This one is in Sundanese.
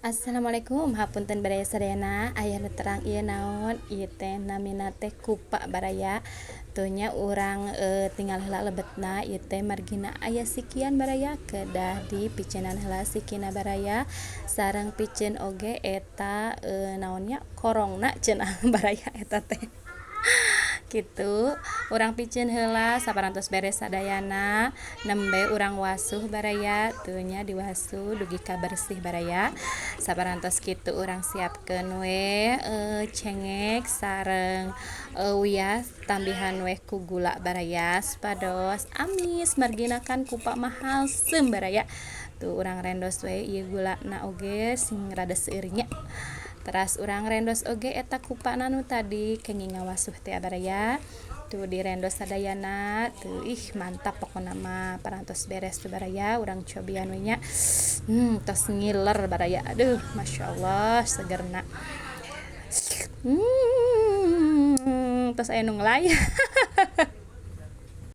Assalamualaikum, hapunten baraya sadayana. Aya nu terang ieu naon ieu teh? Namina teh kupa, baraya. Tuh nya, urang tinggal heula lebetna. Ieu teh margina aya sikian, baraya, kedah dipiceunan heula sikina, baraya, sareng piceun oge eta naon nya, korongna cenah, baraya. Eta teh kitu, urang piceun heula. Saparantos beres sadayana, nembe urang wasuh, baraya. Tuh nya, diwasuh dugi ka bersih, baraya. Saparantos kitu, urang siapkeun we cengek sareng uyah, tambihan we ku gula, baraya, supados amis, margina kan kupa mah halsem, baraya. Tuh, urang rendos we ieu gulana oge sing rada seueur nya. Teras urang rendos oge eta kupana nu tadi kenging ngawasuh teh, baraya. Tuh, direndos sadayana tuh. Ih, mantap pokona mah. Parantos beres tuh, baraya, urang cobian we nya. Tos ngiler, baraya. Aduh, masya Allah segerna. Tos aya nu ngelayat.